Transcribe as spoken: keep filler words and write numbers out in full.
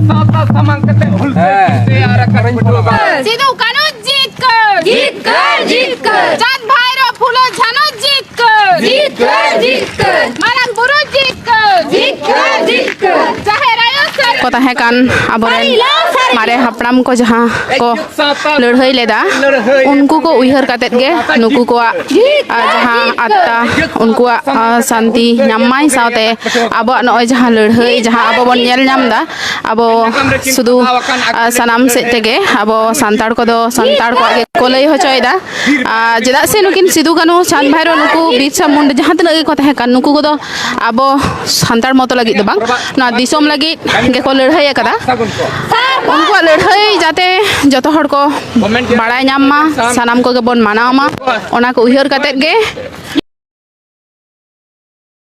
ᱥᱟᱶᱛᱟ ᱥᱟᱢᱟᱝ ᱠᱟᱛᱮ ᱦᱩᱞ ᱦᱮᱸ᱾ ᱥᱮ ᱟᱨ ᱟᱠᱟᱴ ᱯᱟᱹᱴᱷᱩᱣᱟᱹ᱾ ᱥᱤᱫᱩ ᱠᱟᱹᱱᱦᱩ ᱡᱤᱛᱠᱟᱹᱨ᱾ ᱡᱤᱛᱠᱟᱹᱨ, ᱡᱤᱛᱠᱟᱹᱨ᱾ ᱪᱟᱸᱫ ᱵᱷᱟᱭᱨᱳ ᱯᱷᱩᱞᱳ ᱡᱷᱟᱱᱳ ᱡᱤᱛᱠᱟᱹᱨ᱾ ᱡᱤᱛᱠᱟᱹᱨ, ᱡᱤᱛᱠᱟᱹᱨ᱾ ᱢᱟᱨᱟᱝ ᱵᱩᱨᱩ ᱡᱤᱛᱠᱟᱹᱨ᱾ ᱡᱤᱛᱠᱟᱹᱨ, ᱡᱤᱛᱠᱟᱹᱨ᱾ ᱡᱟᱦᱮᱨ ᱟᱭᱳ ᱥᱟᱹᱨᱤ ᱠᱚ ᱛᱟᱦᱮᱸ ᱠᱟᱱ ᱟᱵᱚᱨᱮᱱ ᱢᱟᱨᱮ ᱦᱟᱯᱲᱟᱢ ᱠᱚ ᱡᱟᱦᱟᱸ ᱠᱚ ᱞᱟᱹᱲᱦᱟᱹᱭ ᱞᱮᱫᱟ, ᱩᱱᱠᱩ ᱠᱚ ᱩᱭᱦᱟᱹᱨ ᱠᱟᱛᱮᱫ ᱜᱮ ᱱᱩᱠᱩ ᱠᱚᱣᱟᱜ, ᱟᱨ ᱡᱟᱦᱟᱸ ᱟᱛᱛᱟ, ᱩᱱᱠᱩᱣᱟᱜ, ᱟᱨ, ᱥᱟᱱᱛᱤ ᱧᱟᱢ ᱢᱟᱭ, ᱥᱟᱶᱛᱮ ᱟᱵᱚᱣᱟᱜ ᱱᱚᱜᱼᱚᱭ ᱡᱟᱦᱟᱸ ᱞᱟᱹᱲᱦᱟᱹᱭ, ᱡᱟᱦᱟᱸ ᱟᱵᱚ ᱵᱚᱱ ᱧᱮᱞ ᱧᱟᱢ ᱮᱫᱟ, ᱟᱵᱚ ᱥᱩᱫᱷᱩ, ᱟᱨ, ᱥᱟᱱᱟᱢ ᱥᱮᱫ ᱛᱮᱜᱮ ᱟᱵᱚ ᱥᱟᱱᱛᱟᱲ ᱠᱚᱫᱚ ᱥᱟᱱᱛᱟᱲ ᱠᱚᱣᱟᱜ ᱜᱮᱠᱚ ᱞᱟᱹᱭ ᱦᱚᱪᱚᱭᱮᱫᱟ᱾ ᱟᱨ ᱪᱮᱫᱟᱜ ᱥᱮ ᱱᱩᱠᱤᱱ ᱥᱤᱫᱩ ᱠᱟᱹᱱᱦᱩ, ᱪᱟᱸᱫᱽ ᱵᱷᱟᱭᱨᱳ, ᱱᱩᱠᱩ ᱵᱤᱨᱥᱟ ᱢᱩᱱᱰᱟ ᱡᱟᱦᱟᱸ ᱛᱤᱱᱟᱹᱜ ᱜᱮᱠᱚ ᱛᱟᱦᱮᱸ ᱠᱟᱱ, ᱱᱩᱠᱩ ᱠᱚᱫᱚ ᱟᱵᱚ ᱥᱟᱱᱛᱟᱲ ᱢᱚᱛᱚ ᱞᱟᱹᱜᱤᱫ ᱫᱚ ᱵᱟᱝ, ᱱᱚᱣᱟ ᱫᱤᱥᱚᱢ ᱞᱟᱹᱜᱤᱫ ᱜᱮᱠᱚ ᱞᱟᱹᱲᱦᱟᱹᱭ ᱟᱠᱟᱫᱟ᱾ ᱩᱱᱠᱩᱣᱟᱜ ᱞᱟᱹᱲᱦᱟᱹᱭ ᱡᱟᱛᱮ ᱡᱚᱛᱚ ᱦᱚᱲ ᱠᱚ ᱵᱟᱲᱟᱭ ᱧᱟᱢ ᱢᱟ, ᱥᱟᱱᱟᱢ ᱠᱚᱜᱮ ᱵᱚᱱ ᱢᱟᱱᱟᱣ ᱢᱟ, ᱚᱱᱟ ᱠᱚ ᱩᱭᱦᱟᱹᱨ ᱠᱟᱛᱮᱫ ᱜᱮ